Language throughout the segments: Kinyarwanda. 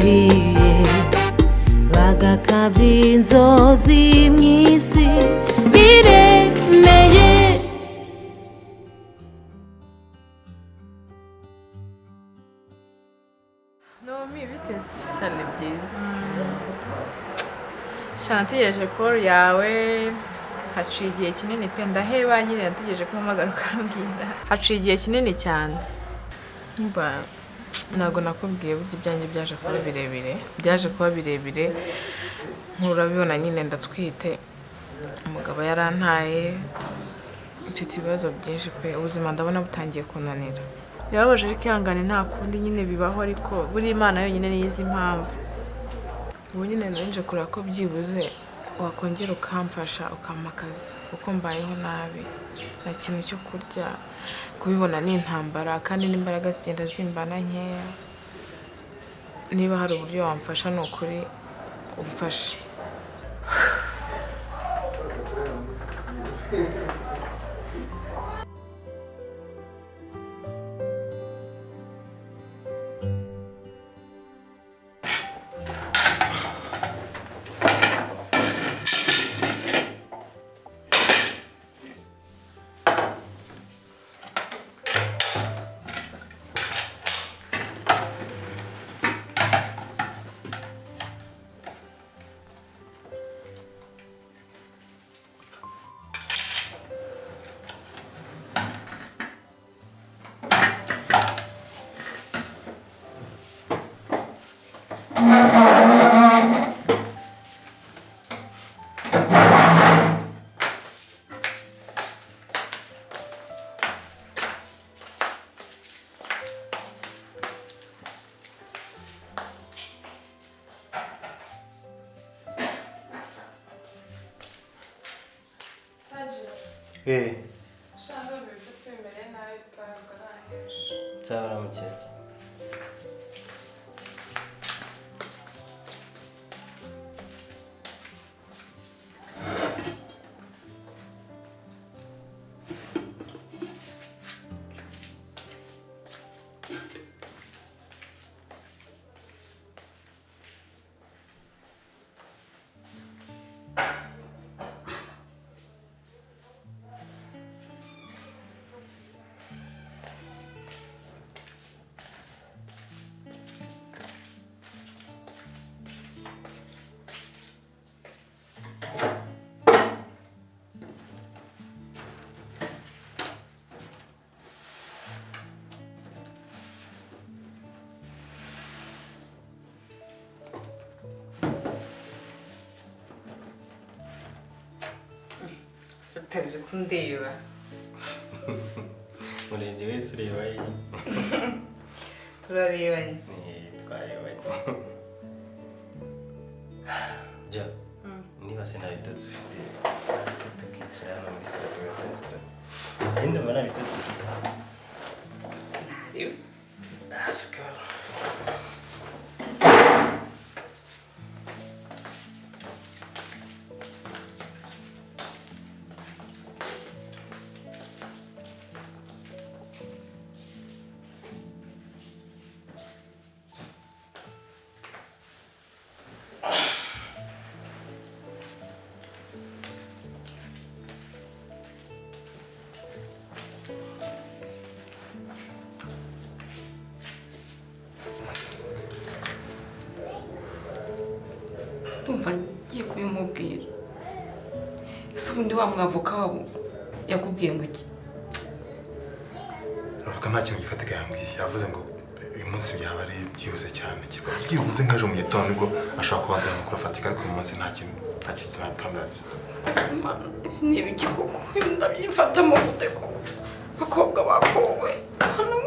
Bidakwiye bagakabya inzozi mu isi biremeye. Nomi, biteze? Cyane byiza. Sha, nategereje call yawe haciye igihe kinini pe, ndaheba nyine. Nategereje ko umpamagara ukambwira, haciye igihe kinini cyane. Mba ntabwo nakubwiye, burya ibyanjye byaje kuba birebire, byaje kuba birebire. Nturabibona nyine, ndatwite, umugabo yarantaye, mfite ibibazo byinshi pe, ubuzima ndabona butangiye kunanira. Birababaje ariko ihangane, nta kundi nyine, bibaho. Ariko buriya Imana yonyine niyo izi impamvu. Ubu nyine nje kureba ko byibuze wakongera ukamfasha, ukampa akazi, kuko mbayeho nabi, nta kintu cyo kurya kubibona ni intambara, kandi n'imbaraga zigenda zimbana nkeya. Niba hari uburyo wamfasha, ni ukuri umfashe. Nzabaramutse. Satarije kundeba. Murenge wese ureba ye. Turarebanye. Twarebanye. Jya niba se nta bitotsi ufite, ndetse tukicara hano muri salo tugatanga sitori. Njye ndumva nta bitotsi ufite. Let's go. Ndumva ngiye kubimubwira. Ese ubundi wa mwavoka wabo yakubwiye ngo iki? Avuga nta kintu gifatika yambwiye. Yavuze ngo uyu munsi byaba ari byihuse cyane, byibuze nk'ejo mu gitondo nibwo ashobora kuba aduha amakuru afatika, ariko uyu munsi nta kintu, nta kintu yatangariza. Ni ibiki koko? Ndabyifatamo gute koko? Abakobwa bakowe hano.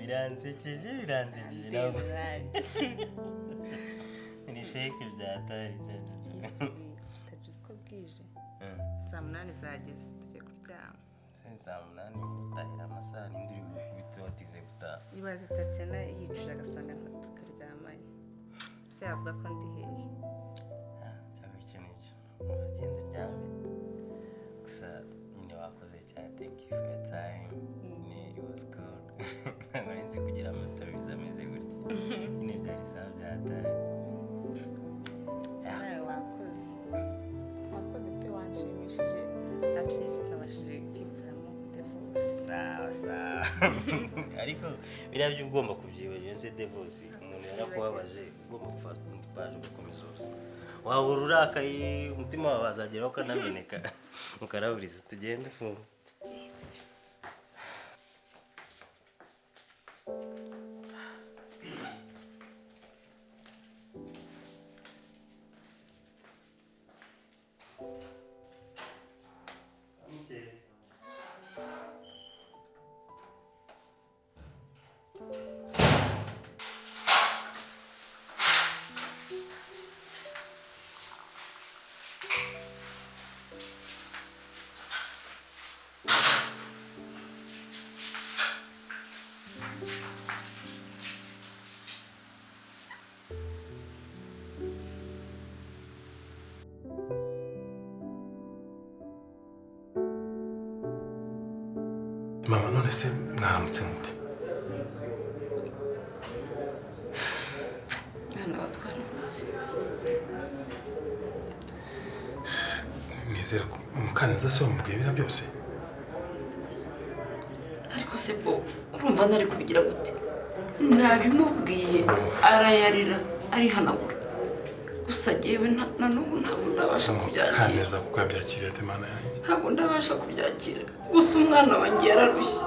Biransekeje, biransekeje ntabwo. Ni fake byatari cyane. Tajuzi ko bwije. Saa 8 zageze, tujya kuryama. Saa 8 gutahira amasaha ninde uri gukubita watize gutaha? Ibaze Tatiana yicuje agasanga tutaryamanye. Se yavuga ko ndi hehe? Cyangwa icyo nicyo. Uragenda uryame. Gusa nyine wakoze cyane, thank you for your time. Nyine it was cool. Ntabwo nari nzi kugira ama stories ameze gutya. Nyine byari sawa byatari. Nawe wakoze. Wakoze pe, wanshimishije. At least nabashije kwikuramo divorce. Sawa sawa. Ariko biriya byo ugomba kubyibagirwa se, divorce umuntu yarakubabaje, ugomba gufata indi page ugakomeza ubuzima. Wahora urakaye umutima wawe wazageraho ukanameneka ukaraburiza. Tugende ufunge. Mama, none se mwaramutse mute? Bana batwaramutse. Nizere ko Mukaneza se wamubwiye biriya byose. Ariko se bo urumva ntari kubigira gute? Nabimubwiye arayarira arihanagura. Gusa jyewe na n'ubu ntabwo ndabasha kubyakira. Mukaneza kuko yabyakiriye ate, Mana yanjye? Ntabwo ndabasha kubyakira. Gusa umwana wanjye yararushye.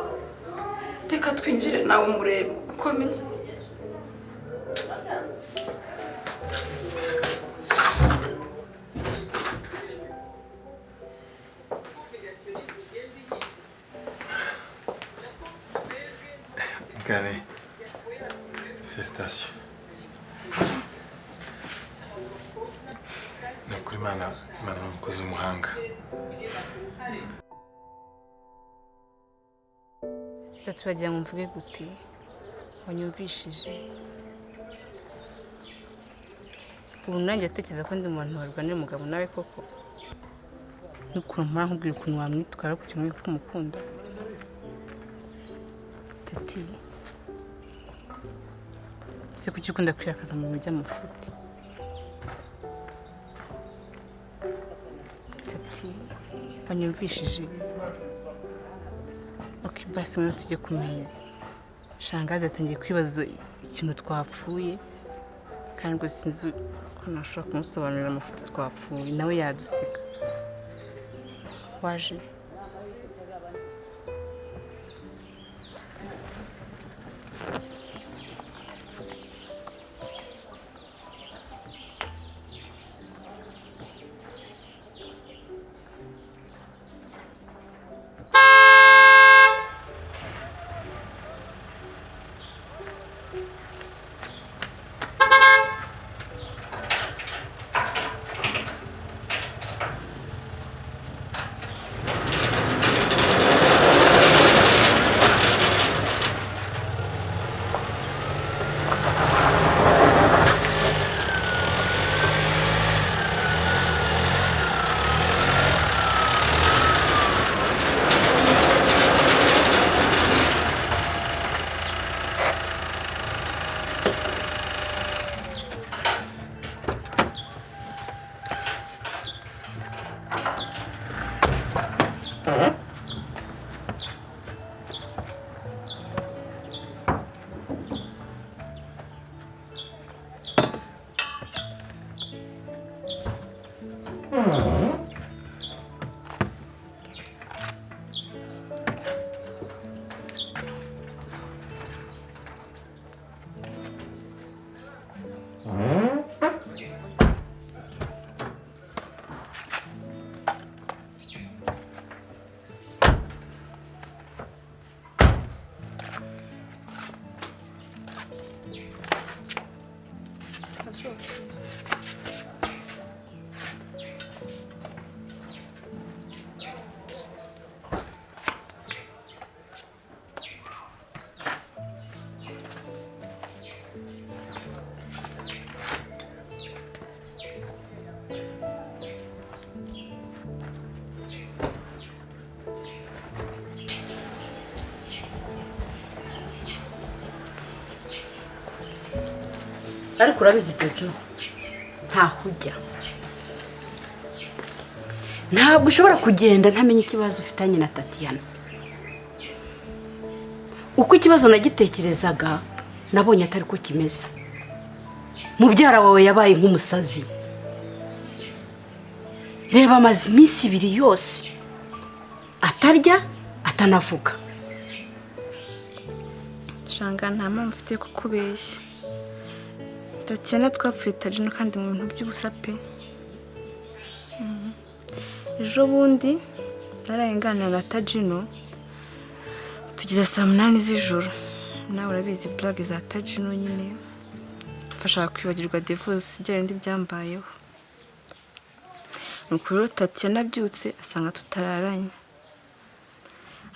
Reka twinjire nawe umurebe ukomeze. Mukane, félicitations. Ni ukuri Imana ni umukozi w'umuhanga. Turagira ngo mvuge gute? Wanyumvishije. Ubu nanjye atekereza ko ndi mu bantu barwanira umugabo nawe koko. N'ukuntu mpora nkubwira ukuntu wamwitwara kugira ngo ko umukunda. Tati, se kuki ukunda kwirakaza mu bintu by'amafuti? Tati, wanyumvishije. Ok, basi ngwino tujye ku meza. Shangazi yatangiye kwibaza ikintu twapfuye, kandi rwose sinzi ko nashobora kumusobanurira amafuti twapfuye, nawe yaduseka. Waje? Nsohoke. Ariko urabizi Jojo, ntaho ujya, ntabwo ushobora kugenda ntamenye ikibazo ufitanye na Tatiana. Uko ikibazo nagitekerezaga nabonye atari ko kimeze. Mubyara wawe yabaye nk'umusazi. Reba amaze iminsi ibiri yose atarya atanavuga. Shanga nta mpamvu mfite kukubeshya. Tatiana twapfuye Tajino kandi mu bintu by'ubusa pe. Ejo bundi naraye nganira na Tajino tugeze saa 8 z'ijoro. Nawe urabizi blague za Tajino nyine. Mfasha kwibagirwa divorce bya bindi byambayeho. Nuko rero Tatiana abyutse asanga tutararanye.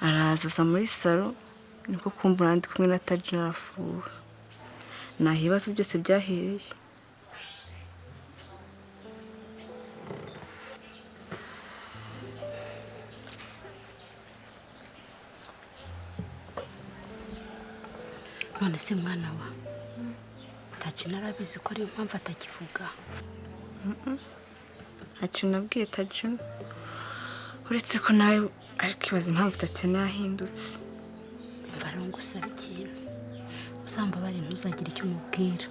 Araza aza muri salo niko kumbura ndi kumwe na Tajino arafuha. Naho ibibazo byose byahereye. None se mwana wa Tajino arabizi ko ariyo mpamvu atakivuga? Ntacyo nabwiye Tajino, uretse ko nawe ari kwibaza impamvu Tatiana yahindutse. Mva rero ngusaba ikintu, uzambabare ntuzagire icyo umubwira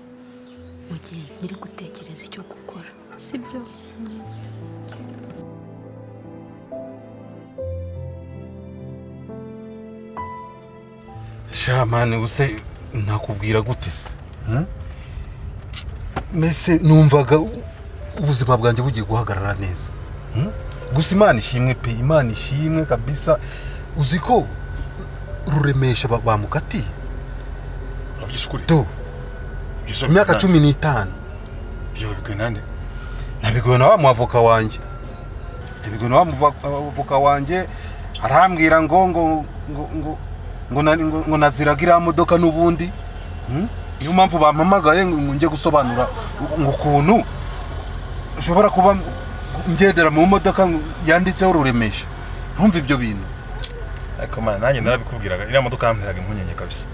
mu gihe nkiri gutekereza icyo gukora, sibyo? Sha mani use nakubwira gute se? Mese numvaga ubuzima bwanjye bugiye guhagarara neza. Gusa Imana ishimwe pe, Imana ishimwe kabisa. Uzi ko Ruremesha bamukatiye? Do. Imyaka 15. Ibyo bibwiwe nande? Nabibwiwe na wa muavoka wanjye. Nabibwiwe na wa muavoka wanjye arambwira ngo ngo ngo ngo ngo naziraga modoka n'ubundi. Niyo mpamvu bampamagaye ngo nge gusobanura ngo ukuntu ushobora kuba ngendera mu modoka yanditseho Ruremesha. Ntumva ibyo bintu. Ariko mana nanjye narabikubwiraga, iriya modoka yamperaga impungenge kabisa.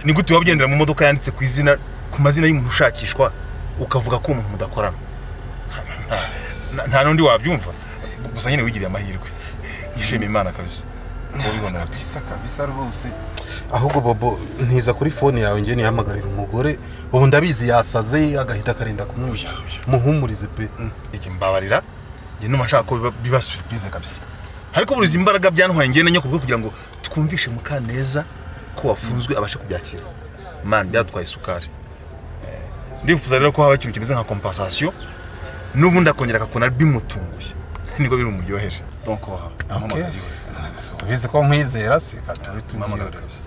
Ni gute wabyendera mu modoka yanditse ku izina ku mazina y'umuntu ushakishwa ukavuga ko umuntu mudakorana? Nta nundi wabyumva. Gusa nyine wigiriye amahirwe. Yishimiye Imana kabisa. Kabisa kabisa rwose. Ahubwo Bobo ntiza kuri phone yawe ngiye nihamagarira umugore, ubu ndabizi yasaze agahita karenda kumwisha. Muhumurize pe. Iki mbabarira. Ngiye numa nshaka ko biba surprise kabisa. Ariko buriza imbaraga byantwaye ngiye na nyoko kugira ngo twumvishe Mukaneza ko wafunzwe abashe kubyakira. Man byatwaye isukari. Ndifuza rero ko haba ikintu kimeze nka compensation n'ubundi akongera akakona bimutunguye. Niko biri muryoheje. Donc ahamagara. Ubizi ko nkwizera se katubitubwira kabisa.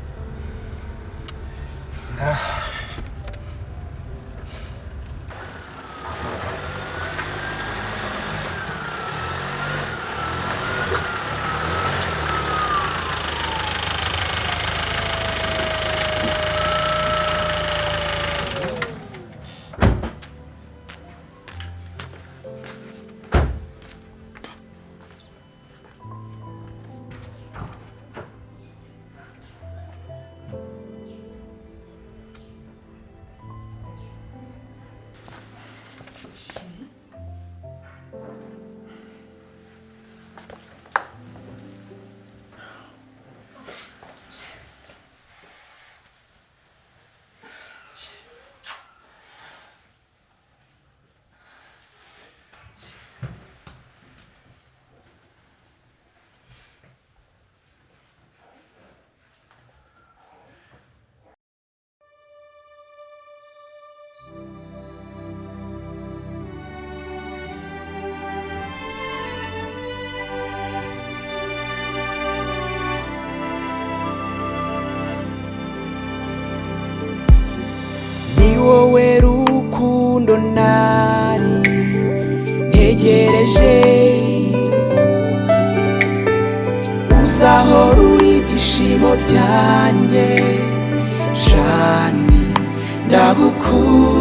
Nari ntegereje. Uzahora uri ibyishimo byanjye, Jani, ndagukunda.